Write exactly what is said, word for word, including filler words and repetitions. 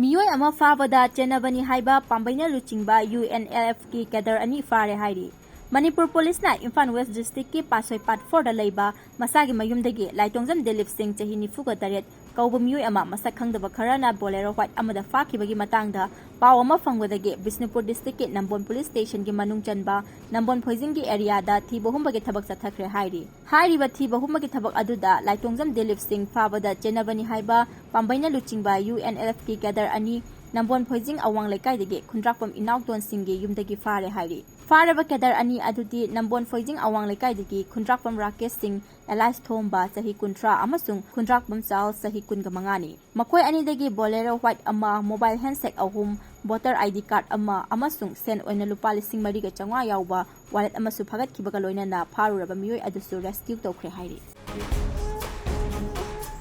ꯃꯤꯑꯣꯏ ꯑꯃ ꯐꯥꯕꯗ ꯆꯦꯟꯅꯕꯅꯤ ꯍꯥꯏꯕ ꯄꯥꯝꯕꯩꯅ ꯂꯨꯆꯤꯡꯕ UNLFꯀꯤ cadre ꯑꯅꯤ ꯐꯥꯔꯦ ꯍꯥꯏꯔꯤ꯫ ꯃꯅꯤꯄꯨꯔ ꯄꯨꯂꯤꯁꯅ ꯏꯝꯐꯥꯜ West districtꯀꯤ ꯄꯥꯠꯁꯣꯏ Part fourꯗ ꯂꯩꯕ ꯃꯁꯥꯒꯤ ꯃꯌꯨꯝꯗꯒꯤ ꯂꯥꯏꯇꯣꯡꯖꯝ ꯗꯤꯂꯤꯞ ꯁꯤꯡ, ꯆꯍꯤ ꯅꯤꯐꯨꯒ ꯇꯔꯦꯠ, ꯀꯧꯕ ꯃꯤꯑꯣꯏ ꯑꯃ ꯃꯁꯛ ꯈꯪꯗꯕ ꯈꯔꯅ Bolero white ꯑꯃꯗ ꯐꯥꯈꯤꯕꯒꯤ ꯃꯇꯥꯡꯗ ꯄꯥꯎ ꯑꯃ ꯐꯪꯕꯗꯒꯤ ꯕꯤꯁꯅꯨꯄꯨꯔ districtꯀꯤ ꯅꯝꯕꯣꯜ police stationꯒꯤ ꯃꯅꯨꯡ ꯆꯟꯕ ꯅꯝꯕꯣꯜ ꯐꯣꯏꯖꯤꯡꯒꯤ areaꯗ ꯊꯤꯕ ꯍꯨꯝꯕꯒꯤ ꯊꯕꯛ ꯆꯠꯊꯈ꯭ꯔꯦ ꯍꯥꯏꯔꯤ꯫ ꯍꯥꯏꯔꯤꯕ ꯊꯤꯕ ꯍꯨꯝꯕꯒꯤ ꯊꯕꯛ ꯑꯗꯨꯗ ꯂꯥꯏꯇꯣꯡꯖꯝ ꯗꯤꯂꯤꯞ ꯁꯤꯡ ꯐꯥꯕꯗ ꯆꯦꯟꯅꯕꯅꯤ ꯍꯥꯏꯕ ꯄꯥꯝꯕꯩꯅ ꯂꯨꯆꯤꯡꯕ UNLFꯀꯤ cadre ꯑꯅꯤ ꯅꯝꯕꯣꯜ ꯐꯣꯏꯖꯤꯡ ꯑꯋꯥꯡ ꯂꯩꯀꯥꯏꯗꯒꯤ ꯈꯨꯟꯗ꯭ꯔꯥꯛꯄꯝ ꯏꯅꯥꯎꯇꯣꯟ ꯁꯤꯡꯒꯤ ꯌꯨꯝꯗꯒꯤ ꯐꯥꯔꯦ ꯍꯥꯏꯔꯤ꯫ ꯐꯥꯔꯕ cadre ꯑꯅꯤ ꯑꯗꯨꯗꯤ ꯅꯝꯕꯣꯜ ꯐꯣꯏꯖꯤꯡ ꯑꯋꯥꯡ ꯂꯩꯀꯥꯏꯗꯒꯤ ꯈꯨꯟꯗ꯭ꯔꯥꯛꯄꯝ ꯔꯥꯀꯦꯁ ꯁꯤꯡ alias ꯊꯣꯝꯕ, ꯆꯍꯤ ꯀꯨꯟꯊ꯭ꯔꯥ, ꯑꯃꯁꯨꯡ ꯈꯨꯟꯗ꯭ꯔꯥꯛꯄꯝ ꯆꯥꯔꯜꯁ, ꯆꯍꯤ ꯀꯨꯟꯒ ꯃꯉꯥꯅꯤ꯫ ꯃꯈꯣꯏ ꯑꯅꯤꯗꯒꯤ Bolero white ꯑꯃ, mobile handset ꯑꯍꯨꯝ, voter ID card ꯑꯃ ꯑꯃꯁꯨꯡ ꯁꯦꯟ ꯑꯣꯏꯅ ꯂꯨꯄꯥ ꯂꯤꯁꯤꯡ ꯃꯔꯤꯒ ꯆꯥꯝꯃꯉꯥ ꯌꯥꯎꯕ wallet ꯑꯃꯁꯨ ꯐꯥꯒꯠꯈꯤꯕꯒ ꯂꯣꯏꯅꯅ ꯐꯥꯔꯨꯔꯕ ꯃꯤꯑꯣꯏ ꯑꯗꯨꯁꯨ rescue ꯇꯧꯈ꯭ꯔꯦ ꯍꯥꯏꯔꯤ꯫